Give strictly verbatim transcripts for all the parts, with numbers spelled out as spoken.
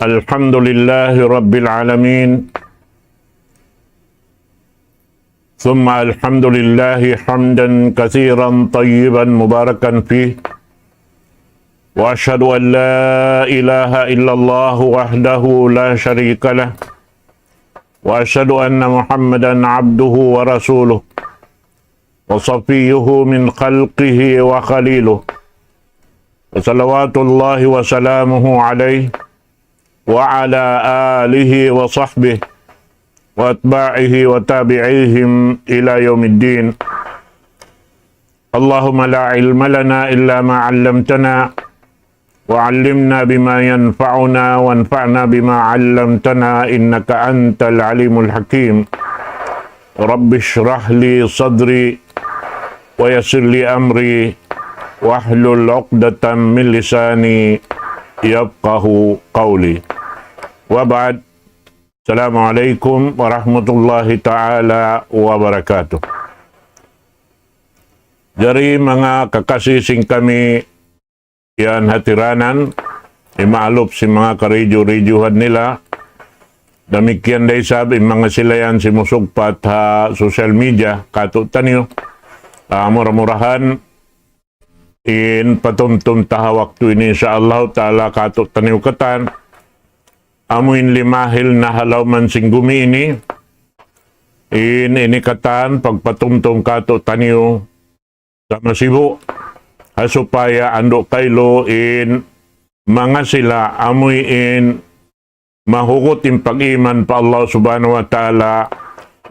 الحمد لله رب العالمين، ثم الحمد لله حمدا كثيرا طيبا مباركا فيه، وأشهد أن لا إله إلا الله وحده لا شريك له، وأشهد أن محمدا عبده ورسوله وصفيه من خلقه وخليله، وصلوات الله وسلامه عليه وعلى آله وصحبه وأتباعه وتابعيهم إلى يوم الدين. اللهم لا علم لنا إلا ما علمتنا، وعلمنا بما ينفعنا، وانفعنا بما علمتنا، إنك أنت العليم الحكيم. رب اشرح لي صدري، ويسر لي أمري، واحلل عقدة من لساني، يفقه قولي. وبعد، السلام عليكم ورحمة الله تعالى وبركاته. Jari manga kakasi sin kami yan hatiranan, imaalup sin manga karidju-ridjuhan nila. Damikkiyan da isab in manga sila yan simusugpat ha social media, katu'taniyu. Ah, mura-murahan, in patumtum ta ha waktu ini, insya Allah Ta'ala, katu'taniyu katan. Amu in limahil na ha lawm sin gumi ini, in ini katan, pagpatumtum katu'taniyu, sa masibu', ha supaya andu' kailu in manga sila amuin mahugut in pag-iman pa Allah Subhanahu wa Ta'ala,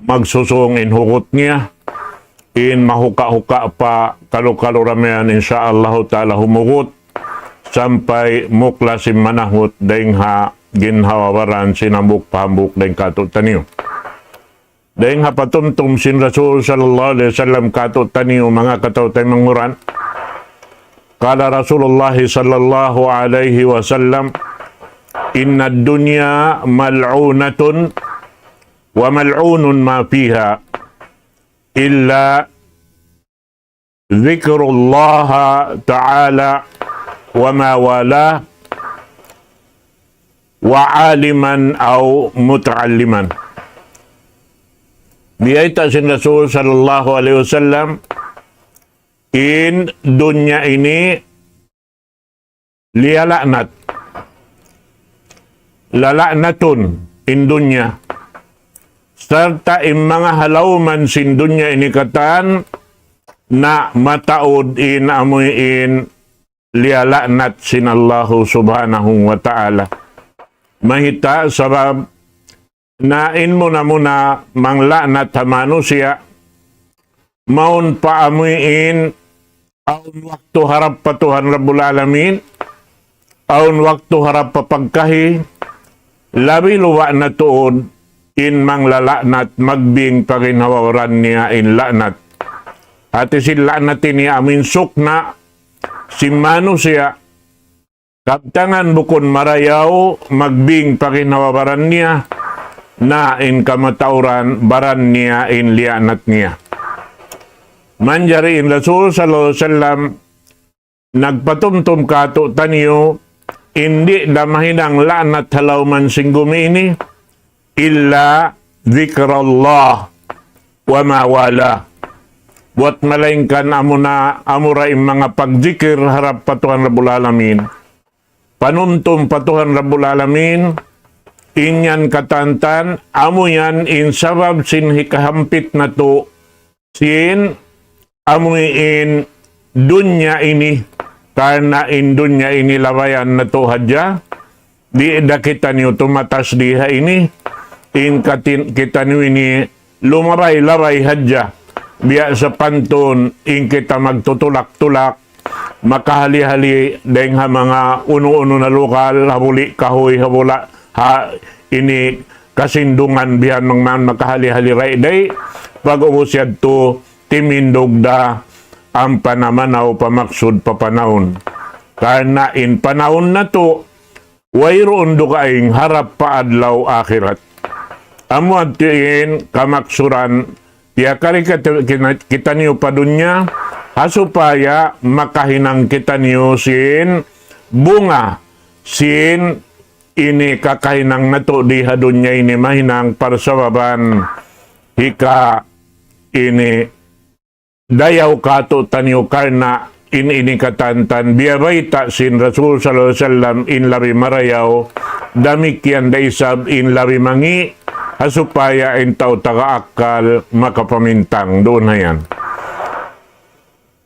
magsusung in hugut niya, in mahuka'-huka' pa kalu-kalu ramayan, insya Allah Ta'ala humugut, sampay muklas in manahut dayn ha ginhawa-baran sin hambuuk pa hambuuk dayn katu'taniyu. Dayn ha patumtum sin Rasul sallallahu alayhi wasallam katu'taniyu manga kataw-taymanghuran. قال رسول الله صلى الله عليه وسلم: إن الدنيا ملعونة وملعون ما فيها إلا ذكر الله تعالى وما والاه وعالما أو متعلما. Biyayta' sin Rasul sallallahu alayhi wasallam, in dunya ini liyala'nat. Lala'natun in dunya. Sarta' in manga ha lawm sin dunya ini katan na mataud in amuin liyala'nat sin Allahu Subhanahu wa Ta'ala. Mayta'? Sabab na in muna-muna mangla'nat ha manusiya', mawn pa amuin awn waktu harap pa Tuhan Rabbul Alamin, awn waktu harap pa pagkahi, labi luba' na tuud in manglala'nat magbing pa ginhawa-baran niya in la'nat. Hati sin la'nat ini amuin sukna' sin manusiya', kabtangan bukun marayaw magbing pa ginhawa-baran niya, na in kamatauran baran niya in liyanat niya. Manjari in Rasul sallallahu alayhi wasallam nagpatumtum katu'taniyu, in di' da mahinang la'nat ha lawm sin gumi ini, إلا ذكر الله وما والاه. Buwat malaingkan amuna, amura in manga pagzikir harap pa Tuhan Rabbul Alamin. Panumtum pa Tuhan Rabbul Alamin, in yan katantan, amu yan in sabab sin hikahampit natu' sin amuin dunya ini, karna' in dunya ini labayan natu' hadja, di' da kitaniyu tumatas di ha ini, in katin-, kitaniyu ini lumabay-labay hadja, biya' sapantun in kita magtutulak-tulak, makahali-hali dayng ha manga unu-unu na lugal, ha buli' kahuy, ha bula', ha ini kasindungan bihan mangman makahali-hali ray day, pag-ubus yadtu timindug da ampa na manaw pamaksud pa panaun. Karna' in panaun natu', wayruun dugaing harap pa adlaw akhirat. Amu adtu in kamaksuran, tiyakari kat-, kina-, kitaniyu pa dunya, ha supaya makahinang kitaniyu sin bunga, sin ini kakahinang natu' di ha dunya ini mahinang parsababan hika ini dayaw katu'taniyu karna' in ini katantan biyabayta' sin Rasul sallallahu alayhi wasallam in labi marayaw, damikkiyan da isab in labi mangi', ha supaya in tau taga akkal makapamintang duun hayan.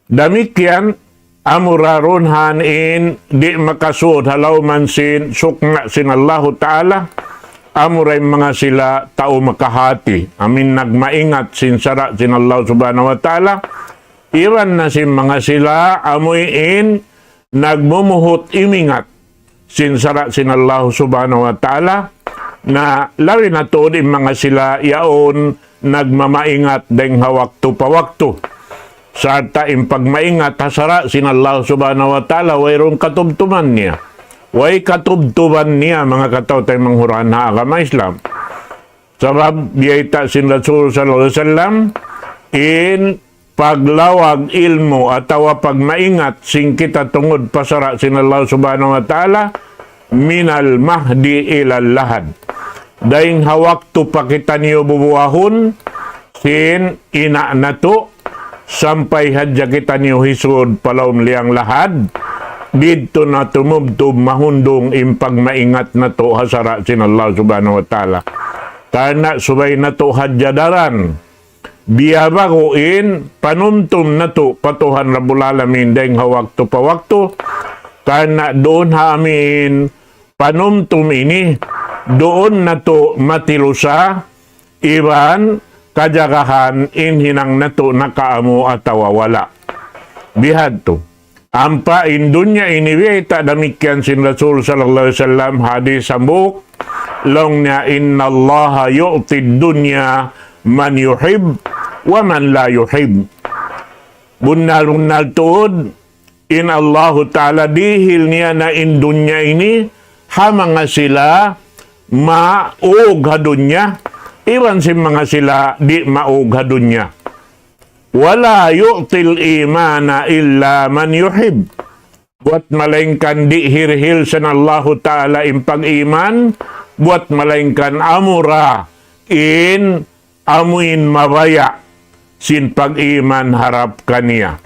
Damikkiyan, amura duun han in di' makasud ha lawm sin sukna' sin Allahu Ta'ala, amura in manga sila tau makahati, amu in nagmaingat sin sara' sin Allah Subhanahu wa Ta'ala, iban na sin manga sila amu in nagmumuhut imingat sin sara' sin Allah Subhanahu wa Ta'ala, na labi na tuud in manga sila yaun nagmamaingat dayng ha waktu pa waktu. Sarta' in pagmaingat ha sara' sin Allah Subhanahu wa Ta'ala, wayruun katubtuban niya. Way katubtuban niya, manga kataw-taymanghuran ha agama Islam. Sabab, biyayta' sin Rasul sallallahu alayhi wasallam, in paglawag ilmu' atawa pagmaingat sin kita tungud pa sara' sin Allah Subhanahu wa Ta'ala, minal mahdi ilal lahad. Dayng ha waktu pa kitaniyu bubuhahun sin ina' natu', sampay hadja kitaniyu hisud pa lawm liyang lahad, didtu na tumubtub mahundung in pagmaingat natu' ha sara' sin Allah Subhanahu wa Ta'ala. Karna' subay natu' hadja daran, biyabagu in panumtum natu' pa Tuhan Rabbul Alamin dayng ha waktu pa waktu, karna' duun ha amin panumtum ini, duun natu' matilusa, iban kajagahan in hinang natu' nakaamu atawa wala'. Bihadtu. Ampa in dunya ini biyayta' damikkiyan sin Rasul sallallahu alayhi wasallam hadis hambuuk, laung niya, إن الله يعطي الدنيا من يحب ومن لا يحب. Bunnal-bunnal tuud, in Allahu Ta'ala dihil niya na in dunya ini ha manga sila maug ha dunya, iban sin manga sila di' maug ha dunya. ولا يعطي الإيمان إلا من يحب. Buwat malaingkan di' hirihil sin Allahu Ta'ala in pag-iman, buwat malaingkan amura in amuin mabaya' sin pag-iman harap kaniya.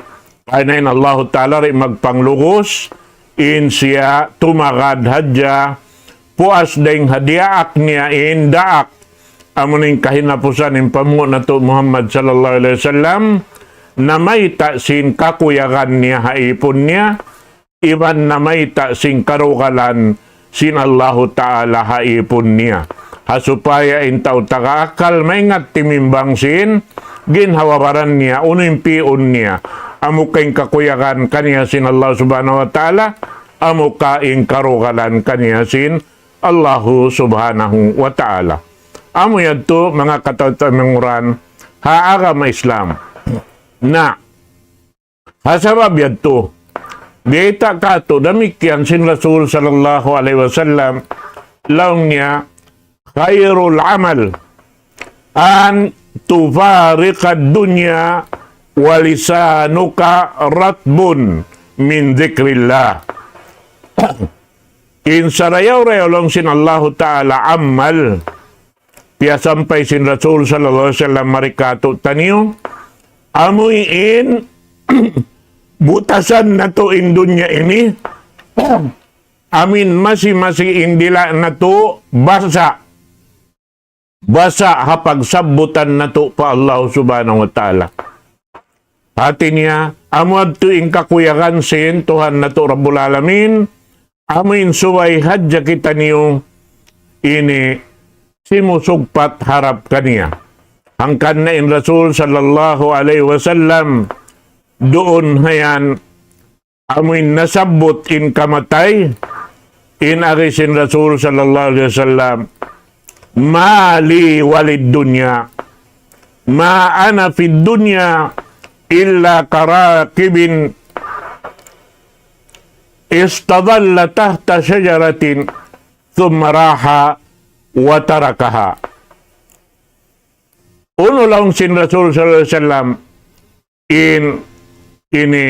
Karna' in Allahu Ta'ala di' magpanglugus, in siya tumagad hadja, puas dayng ha diyaak niya in daak. Amu in kahinapusan in panghu' natu' Muhammad sallallahu alayhi wasallam, namayta' sin kakuyagan niya ha ipun niya, iban namayta' sin karugalan sin Allahu Ta'ala ha ipun niya. Ha supaya in tau taga akal maingat timimbang sin ginhawa-baran niya, unu in pi'un niya, amu ka in kakuyagan kaniya sin Allah Subhanahu wa Ta'ala, amu ka in karugalan kaniya sin Allahu Subhanahu wa Ta'ala. Amu yadtu manga kataymanghuran ha agama Islam. Na, ha sabab yadtu, biyayta' katu' damikkiyan sin Rasul sallallahu alayhi wasallam, laung niya, خير العمل أن تفارق الدنيا ولسانك رطب من ذكر الله. In sarayaw-rayaw laung sin Allahu Ta'ala amal, piyasampay sin Rasul sallallahu alayhi wasallam mari katu'taniyu, amuin butasan natu' in dunya ini, amuin masi-masi in dila' natu' basa', basa' ha pagsabbutan natu' pa Allah Subhanahu wa Ta'ala. Hati niya, amu yadtu in kakuyagan sin Tuhan natu' Rabbul Alamin, amuin subay hadja kitaniyu ini simusugpat harap kaniya. Hangkan na in Rasul sallallahu alayhi wasallam duun hayan amuin nasabbut in kamatay, in agi sin Rasul sallallahu alayhi wasallam, ما لي وللدنيا، ما أنا في الدنيا إلا كراكب استظل تحت شجرة ثم راح وتركها. Unu laung sin Rasul sallallahu alayhi wasallam, in ini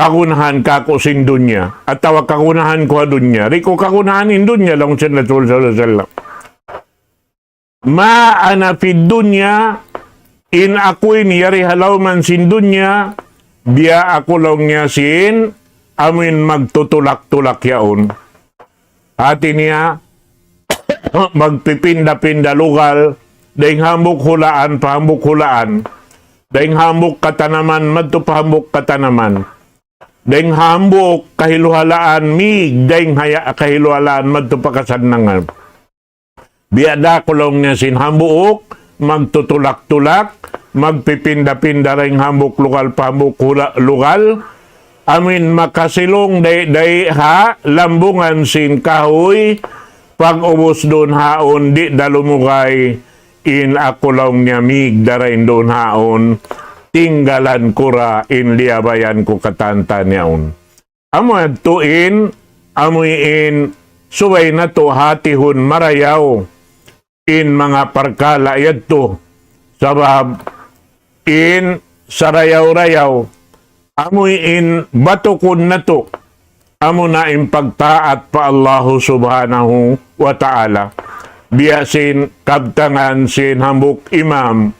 kagunahan kaku' sin dunya, atawa kagunahan ku ha dunya. Di' ku kagunahan in dunya, laung sin Rasul sallallahu alayhi wasallam. ما أنا في الدنيا, in aku ini yari ha lawm sin dunya, biya' aku laung niya sin, amuin magtutulak-tulak yaun. Hati niya, magpipinda-pinda lugal, dayn hambuuk hulaan pa hambuuk hulaan, dayn hambuuk katanaman madtu pa hambuuk katanaman, dayn hambuuk kahiluhalaan, mig dayn ha kahiluhalaan madtu pa kasannangan. Biya' da aku laung niya sin hambuuk, magtutulak-tulak, magpipinda-pinda dayn hambuuk lugal pa hambuuk hula-, lugal, amuin makasilung dayn, dayn ha lambungan sin kahuy, pag-ubus duun haun, di' da lumugay, in aku laung niya mig da dayn duun haun, tinggalan ku ra in liyabayan ku katan-katan yaun. Amu yadtu in, amu in subay natu' hatihun marayaw in manga parkala' yadtu. Sabab in sarayaw-rayaw, amu in batukun natu', amu na in pagtaat pa Allahu Subhanahu wa Ta'ala. Biya' sin kabtangan sin hambuuk imam,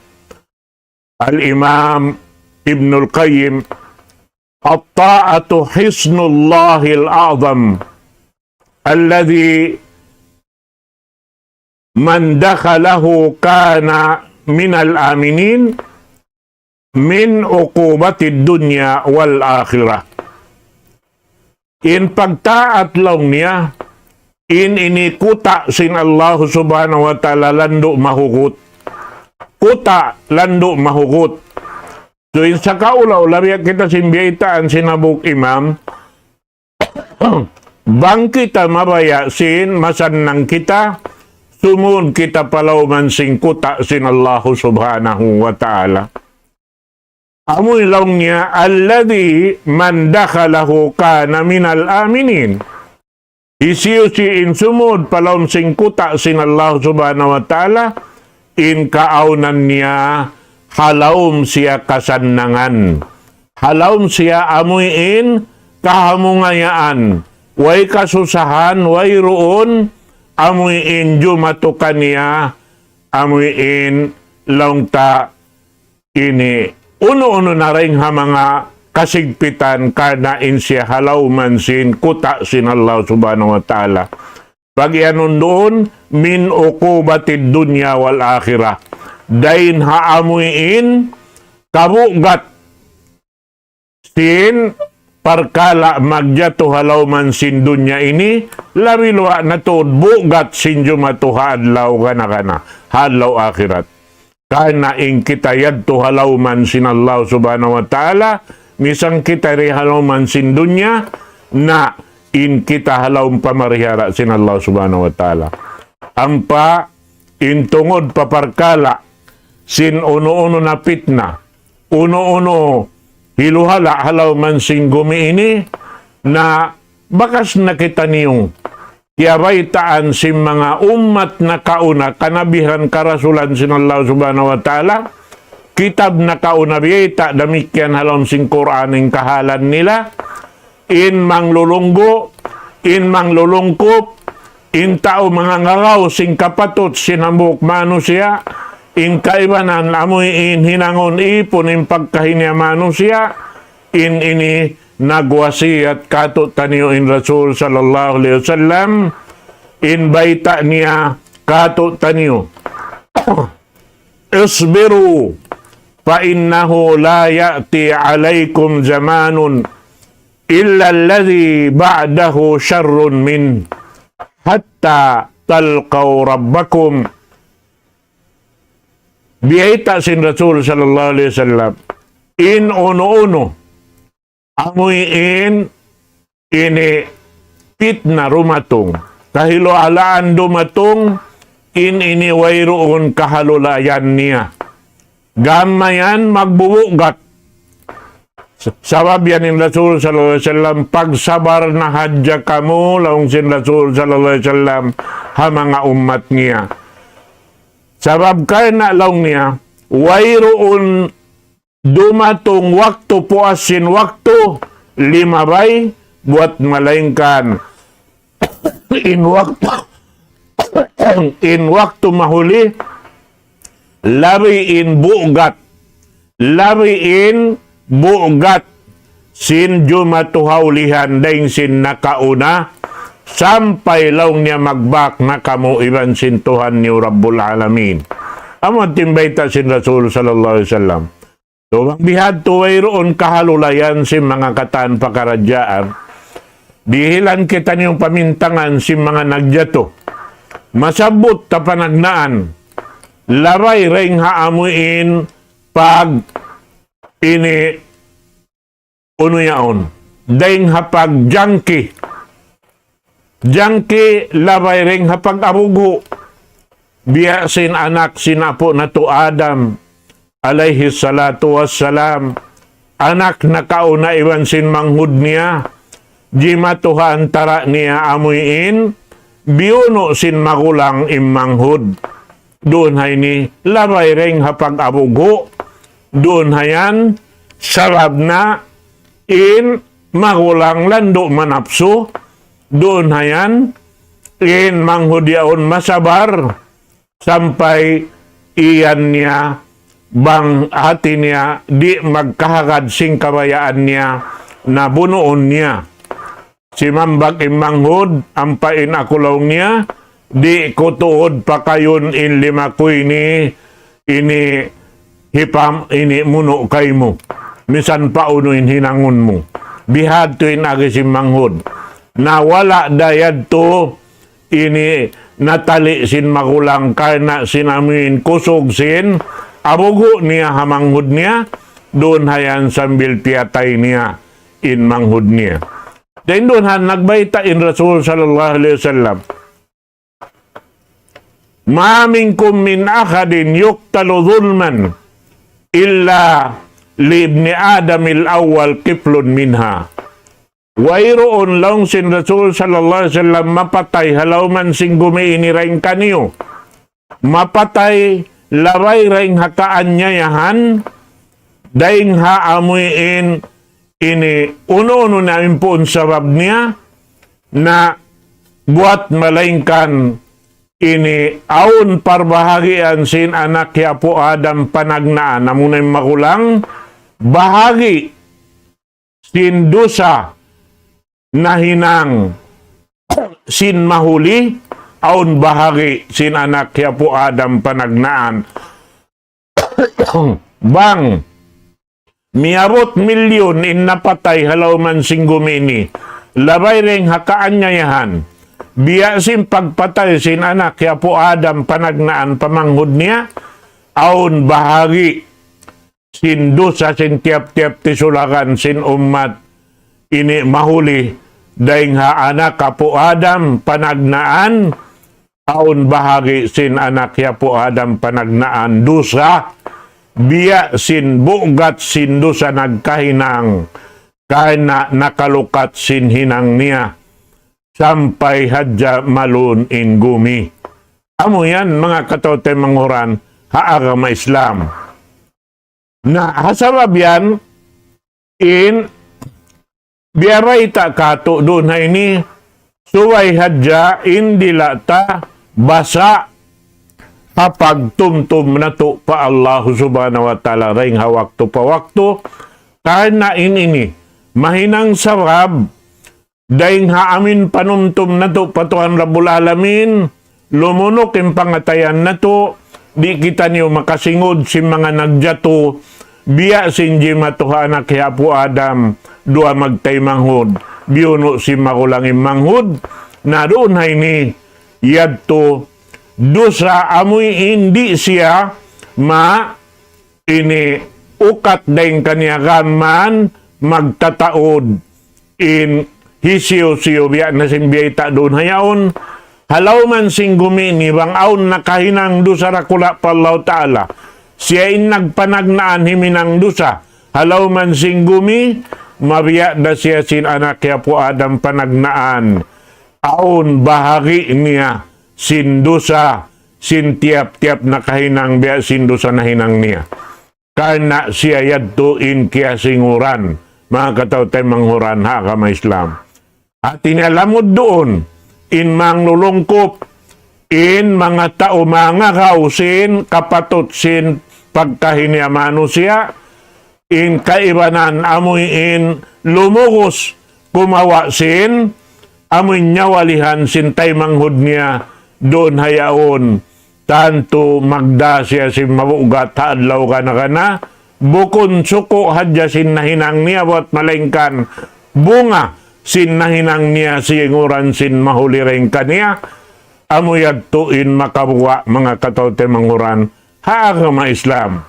Al-Imam Ibnul Qayyim, الطاعة حصن الله الأعظم الذي من دخله كان من الآمنين من عقوبة الدنيا والآخرة. In pagtaat laung niya, in ini kuta' sin Allah Subhanahu wa Ta'ala landu' mahugut. Kuta' landu' mahugut. So, in sakaula-ula biya' kita sin biyaytaan sin hambuuk imam, bang kita mabaya' sin, masannang kita, sumud kita pa lawm sin kuta' sin Allah Subhanahu wa Ta'ala. Amu in laung niya, الذي من دخله كان من الآمنين. Hisiyu-siyu in sumud pa lawm sin kuta' sin Allah Subhanahu wa Ta'ala, in kaawnan niya ha lawm siya kasannangan. Ha lawm siya amuin kahamungayaan. Way kasusahan, wayruun, amuin jumatu kaniya, amuin laung ta ini, unu-unu na dayn ha manga kasigpitan karna' in siya ha lawm sin kuta' sin Allah Subhanahu wa Ta'ala. Pag-iyanun duun, من عقوبة الدنيا والآخرة. Dayn ha amuin kabugat sin parkala' magjatu ha lawm sin dunya ini, labi luwa' na tuud bugat sin jumatu ha adlaw gana-gana, ha adlaw akhirat. Karna' in kita yadtu ha lawm sin Allah Subhanahu wa Ta'ala, misan kita di ha lawm sin dunya, na in kita ha lawm pamarihara sin Allah Subhanahu wa Ta'ala. Ampa in tungud pa parkala' sin unu-unu na pitna, unu-unu hiluhala' ha lawm sin gumi ini, na bakas na kitaniyu kiyabaytaan sin manga ummat nakauna, kanabihan, karasulan sin Allah Subhanahu wa Ta'ala, kitab nakauna biyayta' damikkiyan ha lawm sin Qur'an in kahalan nila, in manglulunggu', in manglulungkup, in tau mangangaraw sin kapatut sin hambuuk manusiya', in kaibanan amuin hinangun ipun in pagkahi niya manusiya', in ini nagwasiyat kātu'niyu in Rasul sallallahu alayhi wasallam, in bayta' niya kātu'niyu, اصبروا فإنه لا يأتي عليكم زمان إلا الذي بعده شر منه حتى تلقوا ربكم. Biyayta' sin Rasul sallallahu alayhi wasallam, in unu-unu amuin ini pitna dumatung, kahiluhalaan dumatung, in ini wayruun kahalulayan niya. Gam mayan magbubugat. Sabab yan in Rasul sallallahu alayhi wasallam, pagsabar na hadja kamu, laung sin Rasul sallallahu alayhi wasallam, ha manga ummat niya. Sabab karna' laung niya, wayruun dumatung waktu, puas sin waktu, limabay, buat malaingkan in waktu, in waktu mahuli, labi in bugat, labi in bugat sin jumatu ha ulihan dayn sin nakauna, sampay laung niya magbak na kamu iban sin Tuhan niyu Rabbul Alamin. Amu in bayta' sin Rasul sallallahu alayhi wasallam. So, bang bihadtu wayruun kahalulayan sin manga katan pakaradjaan, dihilan kitaniyu pamintangan sin manga nagjatu. Masabbut ta panagnaan, labay dayn ha amuin pag ini unu yaun. Dayn ha pagjangki. Jangki labay dayn ha pag-abughu'. Biya' sin anak sin apu' natu' Adam, alayhi salatu wassalam, anak nakauna iban sin manghud niya, jimatu ha antara' niya amuin, biyunu' sin magulang in manghud. Duun ha ini, labay dayn ha pag-abughu'. Duun ha yan, sabab na in magulang landu' manapsu. Duun ha yan, in manghud yaun masabar, sampay iyan niya, bang hati niya, di' magkahagad sin kabayaan niya, na bunuun niya. Simambag in manghud, ampa in aku laung niya, di' ku tuud pakayun in lima ku ini, ini hipam, ini munu' kaymu. Misan pa unu in hinangun mu. Bihadtu in agi sin manghud. Na wala' da yadtu ini natali' sin magulang karna' sin amuin kusug sin abughu' niya ha manghud niya, duun ha yan sambil piyatay niya in manghud niya. Dayn duun ha yan nagbayta' in Rasul sallallahu alayhi wasallam, ما منكم من أحد يقتل ظلما إلا لابن آدم الأول كفل منها. Wayruun laung sin Rasul sallallahu alayhi wasallam mapatay ha lawm sin gumi ini dayn kaniyu. Mapatay labay dayn ha kaanyayahan, dayn ha amuin ini unu-unu na in puun sabab niya, na buat malaingkan ini awn parbahagian sin anak hi Apu' Adam panagnaan, amuna in magulang, bahagi sin dusa nahinang sin mahuli, awn bahagi sin anak hi Apu' Adam panagnaan. Bang miyabut milyun in napatay ha lawm sin gumi ini, labay dayn ha kaanyayahan, biya' sin pagpatay sin anak hi Apu' Adam panagnaan pa manghud niya, awn bahagi sin dusa sin tiyap-tiyap tisulakan sin ummat ini mahuli dayn ha anak hi Apu' Adam panagnaan, awn bahagi sin anak hi Apu' Adam panagnaan dusa, biya' sin bugat sin dusa nagkahinang, karna' nakalukat sin hinang niya, sampay hadja malun in gumi. Amu yan, manga kataw-taymanghuran ha agama Islam. Na, ha sabab yan, in biyabayta' katu' duun ha ini, subay hadja in dila' ta basa' ha pagtumtum natu' pa Allah Subhanahu wa Ta'ala dayn ha waktu pa waktu, karna' in ini, mahinang sabab, dayn ha amuin panumtum natu' pa Tuhan Rabbul Alamin, lumunuk in pangatayan natu', di' kitaniyu makasingud sin manga nagjatu, biya' sin jimatu ha anak hi Apu' Adam, duwa magtaymanghud, biyunu' sin magulang in manghud, na duun ha ini, yadtu, dusa amuin di' siya ma ini ukat dayn kaniya gām man magtataud in hisiyu-siyu biya' na sin biyayta' duun ha yaun. Ha lawm sin gumi ini bang awn nakahinang dusa dakula' pa Allahu Ta'ala, siya in nagpanagnaan himinang dusa ha lawm sin gumi, mabiya' da siya sin anak hi Apu' Adam panagnaan. Awn bahagi niya sin dusa, sin tiyap-tiyap nakahinang biya' sin dusa nahinang niya. Karna' siya yadtu in kiyasinguran Manga kataw-taymanghuran ha agama Islam. Hati niya lamud duun, in manglulungkup, in manga tau mangagaw sin kapatut sin pagkahi niya manusiya', in kaibanan amuin lumugus kumawa' sin, amuin nyawalihan sin taymanghud niya duun ha yaun. Tantu magdā siya sin mabugat ha adlaw gana-gana, bukun suku' hadja sin nahinang niya buwat malaingkan bunga sin nahinang niya, singuran sin mahuli dayn kaniya, amu yadtu in makabuga' manga kataw-taymanghuran ha agama Islam.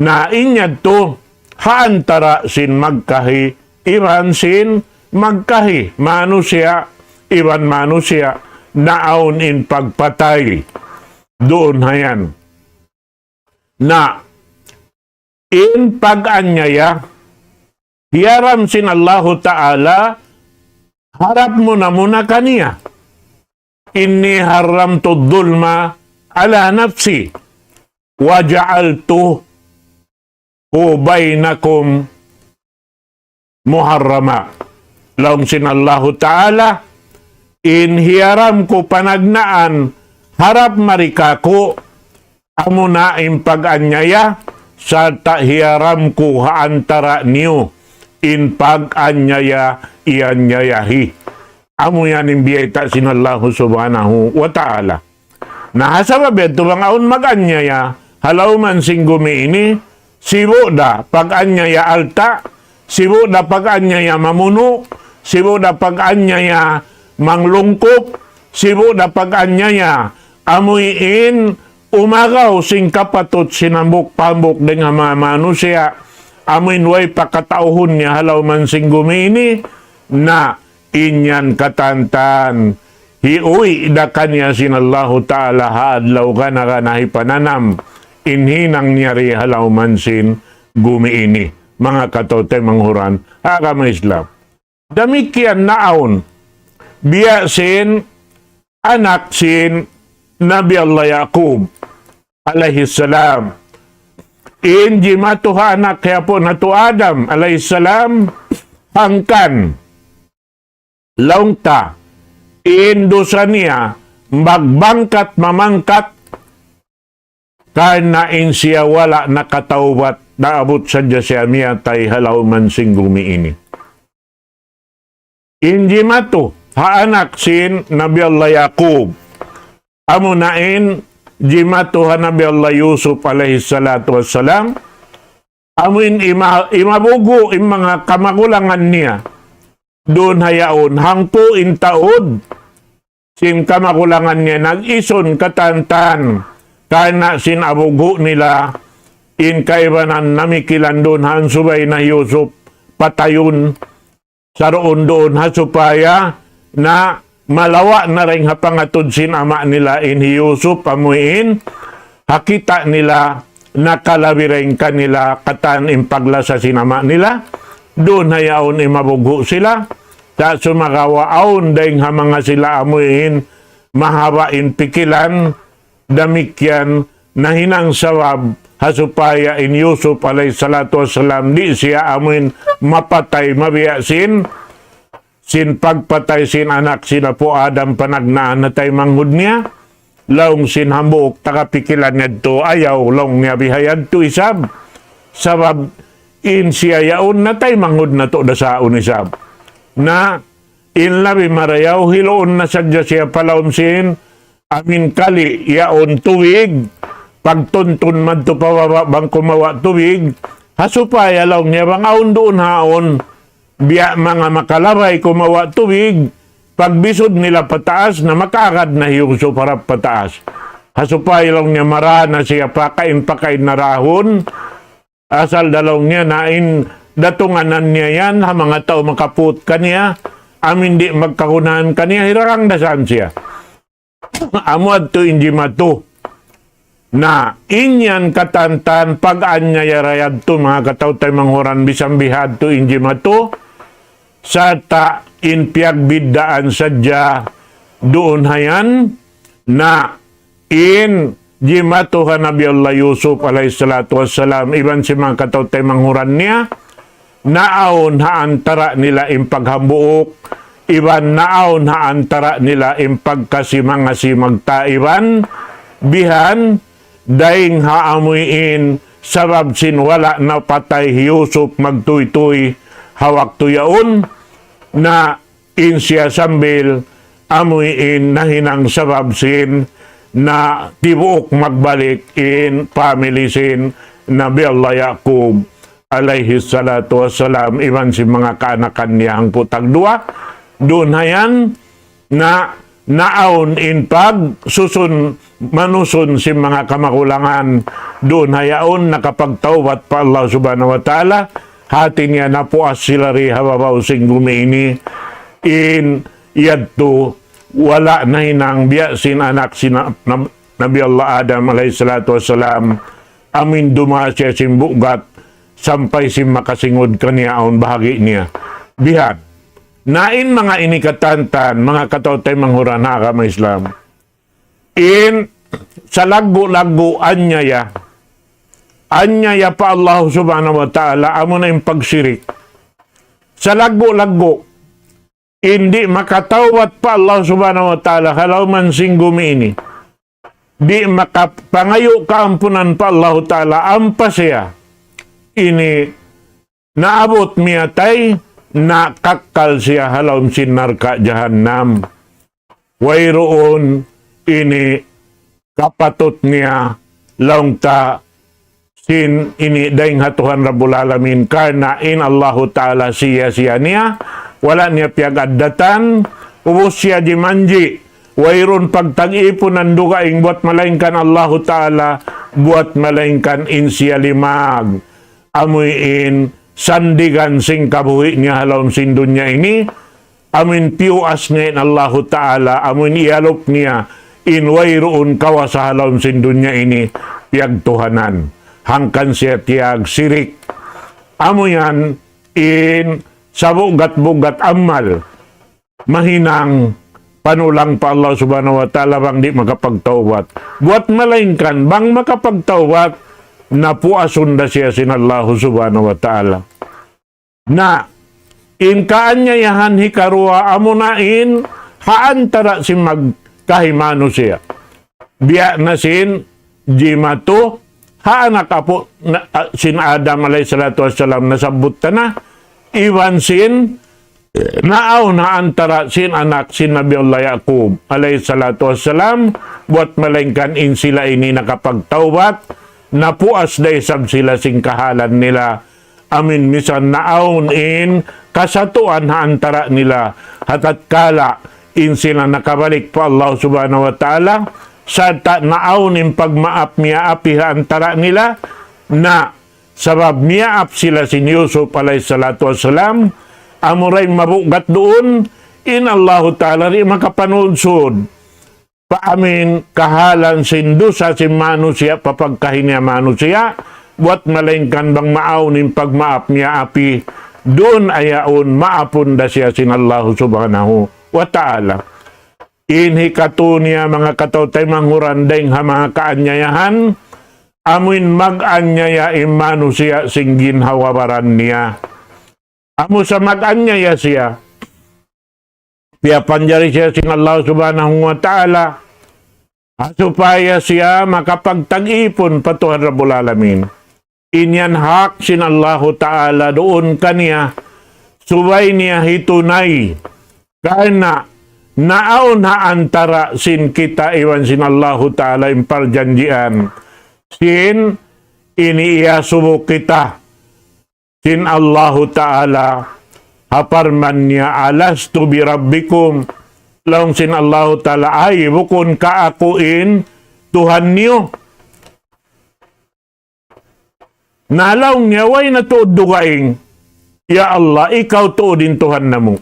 Na in yadtu ha antara' sin magkahi iban sin magkahi, manusiya' iban manusiya', naawn in pagpatay. Duun ha yan. Na in pag-anyaya, hiyaram sin Allahu Ta'ala harap muna-muna kaniya. إني حرمت الظلم على نفسي وجعلته بينكم محرما. Laung sin Allahu Ta'ala, in hiyaram ku panagnaan harap mari kāku', amuna in pag-anyaya, sarta' hiyaram ku ha antara' niyu in pag-anyaya iyanyayahi. Amu yan in biyayta' sin Allahu Subhanahu wa Ta'ala. Na ha sabab yadtu bang awn mag-anyaya ha lawm sin gumi ini, sibu' da pag-anyaya alta', sibu' da pag-anyaya mamunu', sibu' da pag-anyaya manglungkup, sibu' da pag-anyaya amuin umagaw sin kapatut sin hambuuk pa hambuuk dayn ha manga manusiya', amuin way pa katauhun niya ha lawm sin gumi ini, na in yan katantan, hiuwi' da kaniya sin Allahu Ta'ala ha adlaw gana-gana hipananam in hinang niya di ha lawm sin gumi ini. Manga kataw-taymanghuran ha agama Islam. Damikkiyan naawn biya' sin anak sin Nabi Allah Ya'qub alayhi salam. In jimatu ha anak hi apu' natu' Adam alayhi salam, hangkan laung ta, in dusa niya magbangkat mamangkat, karna' in siya wala' nakatawbat, naabut sadja siya miyatay ha lawm sin gumi ini. In jimatu ha anak sin Nabi Allah Ya'qub, amuna in jimatu ha Nabi Allah Yusuf alayhi salatu wassalam, amuin ima-, imabugu' in manga kamagulangan niya duun ha yaun, hangpu' in taud sin kamagulangan niya nag-isun katantan, karna' sin abugu' nila, in kaibanan namikilan duun ha ansubay na hi Yusuf patayun, saruun-duun ha supaya na malawa' na dayn ha pangatud sin ama' nila in hi Yusuf, amuin ha kita' nila nakalabi dayn kanila katan in paglasa sin ama' nila, duun ha yaun imabugu' sila, sa' sumagawa' awn dayn ha manga sila amuin mahaba' in pikilan, damikkiyan nahinang sabab ha supaya in Yusuf alayhi salatu wassalam di' siya amuin mapatay mabiya' sin, sin pagpatay sin anak sin apu' Adam panagnaan ha taymanghud niya. Laung sin hambuuk taga pikilan yadtu, ayaw laung niya bihayadtu isab. Sabab in siya yaun na taymanghud natu' da sa yaun isab. Na in labi marayaw hiluun na sadja siya pa lawm sin amuin kali yaun tubig, pagtuntun madtu pa baba' bang kumawa' tubig, ha supaya laung niya bang awn duun ha yaun biya' manga makalabay kumawa' tubig, pagbisud nila pataas na makaagad na hi Yusuf harap pataas. Ha supaya laung niya marā na siya pakain-pakain na dahun, asal da laung niya na in datunganan niya yan, ha manga tau makaput kaniya, amuin di' magkagunahan kaniya, hirarang da saan siya. Amu yadtu in jimatu. Na, in yan katantan pag-anyaya da yadtu, manga kataw-taymanghuran, bisan bihadtu in jimatu, sarta' in piyagbiddaan sadja duun ha yan, na in jimatu ha Nabi Allah Yusuf alayhi salatu wassalam, iban sin manga kataw-taymanghuran niya, naawn ha antara' nila in paghambuuk, iban naawn ha antara' nila in pagkasi-mangasi magtaiban, bihan, dayng ha amuin sabab sin wala' napatay hi Yusuf magtuytuy ha waktu yaun, na in siya sambil amuin nahinang sabab sin na tibuuk magbalik in family sin Nabi Allah Yaqub alayhi salatu wassalam, iban sin manga kaanakan niya hangpu' tagduwa. Duun hayan na naawn in pagsusun manusun sin manga kamagulangan, duun hayaun nakapagtawbat pa Allah Subhanahu wa Ta'ala, hati niya napuas sila di ha babaw sin gumi ini, in yadtu wala' nahinang biya' sin anak sin na-, na-, Nabi Allah Adam alayhi salatu wassalam, amuin dumaas siya sin bugat, sampay sin makasingud kaniya awn bahagi' niya. Bihan. Na in manga ini katantan, manga kataw-taymanghuran ha agama Islam. In salaggu'-laggu' anyaya. Anyaya pa Allah Subhanahu wa Ta'ala, amuna in pagsirik. Salaggu'-laggu'. In di' makatawbat pa Allah Subhanahu wa Ta'ala, ha lawm sin gumi ini. Di' makapangayu' kaampunan pa Allah Ta'ala, ampa siya ini naabut miyatay, na kakkal siya ha lawm sin narka' jahannam. Wayruun ini kapatut niya laung ta sin ini dayng ha Tuhan Rabbul Alamin, karna' in Allahu Ta'ala siya-siya niya, wala' niya piyag-addatan, ubus siya jimanji', wayruun pagtag-ipunan dugaing buwat malaingkan Allahu Ta'ala, buwat malaingkan in siya limag. Amuin sandigan sin kabuhi' niya ha lawm sin dunya ini, amuin piyuas niya in Allahu Ta'ala, amuin iyalup niya in wayruun kawasa ha lawm sin dunya ini, piyagtuhanan. Hangkan siya tiyagsirik. Amu yan in sabugat-bugat amal mahinang panulang pa Allah Subhanahu wa Ta'ala bang di' makapagtawbat. Buwat malaingkan, bang makapagtawbat, napuasun da siya sin Allah Subhanahu wa Ta'ala. Na, in kaanyayahan hikaruwa amuna in ha antara' sin magkahi manusiya'. Biya' na sin jimatu ha anak apu' na, a, sin Adam alayhi salatu wassalam nasabbut ta na, iban sin naawn ha antara' sin anak sin Nabi Allah Yaqub alayhi salatu wassalam, buwat malaingkan in sila ini nakapagtawbat, napuas da isab sila sin kahalan nila. Amuin misan naawn in kasatuan ha antara' nila, ha tatkala in sila nakabalik pa Allah Subhanahu wa Ta'ala, sarta' naawn in pagmaap miyaapi ha antara' nila, na sabab miyaap sila sin Yusuf alayhi salatu wassalam, amura in mabugat duun, in Allahu Ta'ala di' makapanaud-sud pa amuin kahalan sin dusa sin manusiya' pa pagkahi niya manusiya', buwat malaingkan bang maawn in pagmaap miyaapi, duun ayaun maapun da siya sin Allahu Subhanahu wa Ta'ala. In hikatu niya manga kataw-taymanghuran dayng ha manga kaanyayahan, amuin mag-anyaya in manusiya' sin ginhawa-baran niya. Amu sa mag-anyaya siya, piyapanjari siya sin Allah Subhanahu wa Ta'ala, ha supaya siya makapagtag-ipun pa Tuhan Rabbul Alamin. In yan hak sin Allahu Ta'ala duun kaniya, subay niya hitunay. Karna' naawn ha antara' sin kita iban sin Allahu Ta'ala in parjanjian. Sin ini iyasubu kita sin Allahu Ta'ala ha parman niya, "Alastu bi rabbikum?" Laung sin Allahu Ta'ala, "Ay, bukun ka aku in Tuhan niyu?" Na laung niya, "Way na tuud dugaing. Ya Allah, ikaw tuud in Tuhan namu'.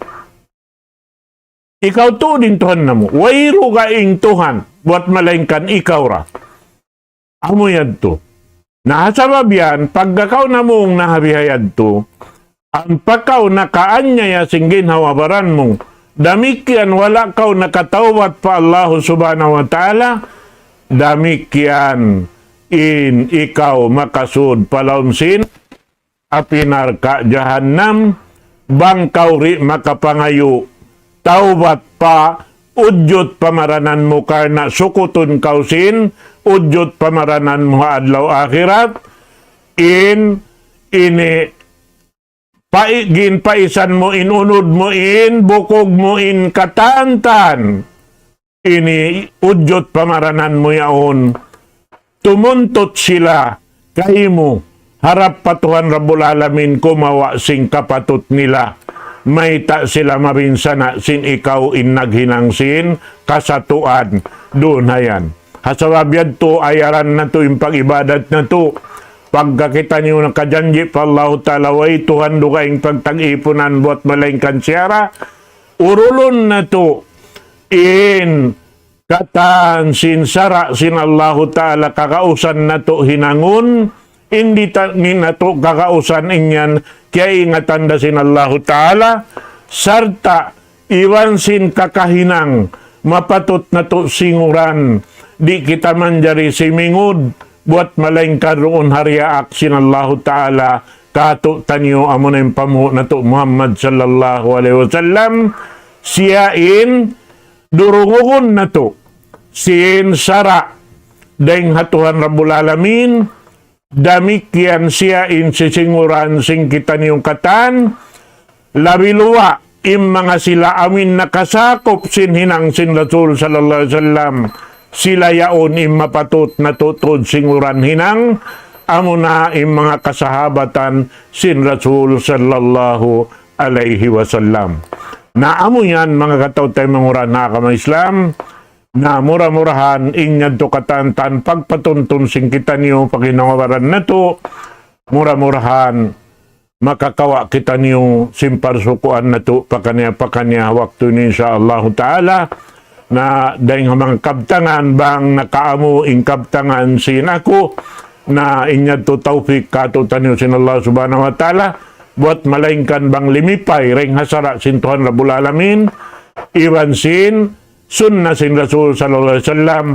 Ikaw tuud in Tuhan namu'. Way dugaing Tuhan, buwat malaingkan ikaw ra." Amu yadtu. Na ha sabab yan, pagka kaw namung na ha biha yadtu, ampa kaw nakaanyaya sin ginhawa-baran mu, damikkiyan wala' kaw nakatawbat pa Allahu Subhanahu wa Ta'ala, damikkiyan in ikaw makasud pa lawm sin api narka' jahannam, bang kaw di' makapangayu' tawbat pa ujud pamaranan mu karna' sukutun kaw sin ujud pamaranan mu ha adlaw akhirat, in ini paigin paisan mu in unud mu in bukug mu in katantan ini ujud pamaranan mu yaun. Tumuntut sila kaymu harap pa Tuhan Rabbul Alamin kumawa' sin kapatut nila. Mayta' sila mabinsana' sin ikaw in naghinang sin kasatuan duun hayan. Ha sabab yadtu ayaran natu' in pag-ibadat natu'. Pagka kitaniyu nakajanji' pa Allahu Ta'ala, way Tuhan dugaing pagtag-ipunan buat malaingkan siya ra, urulun natu' in katan sin sara' sin Allahu Ta'ala kagausan natu' hinangun, in di' ta-, di' natu' kagausan in yan kiyaingatan da sin Allahu Ta'ala, sarta' iban sin kakahinang mapatut natu' singuran, di' kita manjari simingud, buat malaingkan duun ha diyaak sin Allahu Ta'ala, katu' taniyu amuna in pamuhu' natu' Muhammad sallallahu alayhi wasallam, siya in durungugun natu', sin sara' dayn ha Tuhan Rabbul Alamin, damikkiyan siya in sisinguran sin kitaniyu katan, labi luwa' in manga sila amuin nakasakup sin hinang sin Rasul sallallahu alayhi wasallam, sila yaun in mapatut natu' tuud singuran hinang, amuna in manga kasahabatan sin Rasul sallallahu alayhi wasallam. Na amu yan manga kataw-taymanghuran ha agama Islam, na mura-murahan in yadtu katantan pagpatuntun sin kitaniyu paginhawa-baran natu', mura-murahan makakawa' kitaniyu sin parsukuan natu' pakaniya-pakaniya waktu ini, insya Allahu Ta'ala. Na dayn ha manga kabtangan bang nakaamu in kabtangan sin aku, na in yadtu tawfik katu' taniyu sin Allah Subhanahu wa Ta'ala, buat malaingkan bang limipay dayn ha sara' sin Tuhan Rabbul Alamin, iban sin sunna sin Rasul sallallahu alayhi wasallam,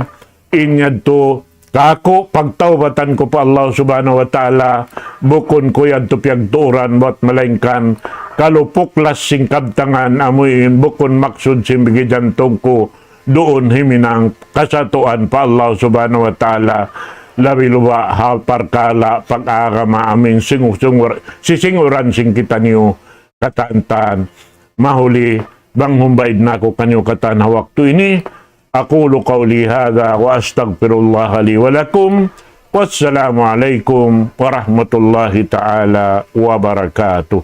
in yadtu kaku' pagtawbatan ku pa Allah Subhanahu wa Ta'ala, bukun ku yadtu piyagtuuran buat malaingkan kalupuklas sin kabtangan amuin bukun maksud sin bigi jantung ku duun himinang kasatuan pa Allah Subhanahu wa Ta'ala, labi luwa' ha parkala' pag-agama amuin singu-, singur-, sisinguran sin kitaniyu katantan. Mahuli bang humbaid na aku kaniyu katan ha waktu ini. أقول قولي هذا وأستغفر الله لي ولكم. والسلام عليكم ورحمة الله تعالى وبركاته.